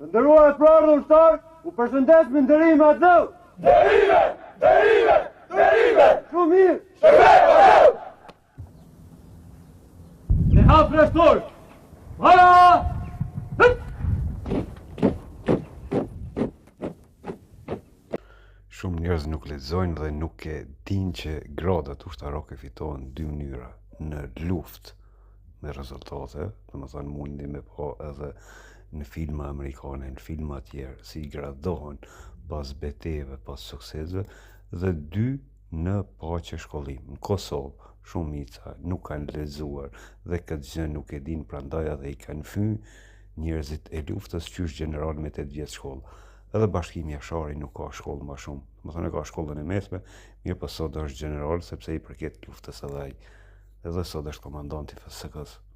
Të nderuar eprorë dhe ushtarë, u përshëndes me nderime atdheu! Nderime! Nderime! Nderime! Shumë mirë! Shërbeftë atdheu! Me hap rreshtor! Para! Hëp! Shumë njerëz nuk lexojnë dhe nuk e dinë që gradat ushtarake fitohen në dy mënyra, në luftë me rezultate, domethënë mundi me pa edhe në filma amerikane, në filma tjerë, si gradohen pas betejeve, pas sukseseve, dhe dy në paqe shkollim. Në Kosovë, shumica nuk kanë lexuar dhe këtë gjë nuk e dinë, prandaj edhe i kanë fy njerëzit e luftës qysh gjeneral me 8 vjet shkollë. Edhe Bashkim Jashari nuk ka shkollë ma shumë. Domethënë ka shkollën e mesme, mirëpo sot është gjeneral sepse i përket luftës edhe ai. Edhe sot është komandant i FSK-së.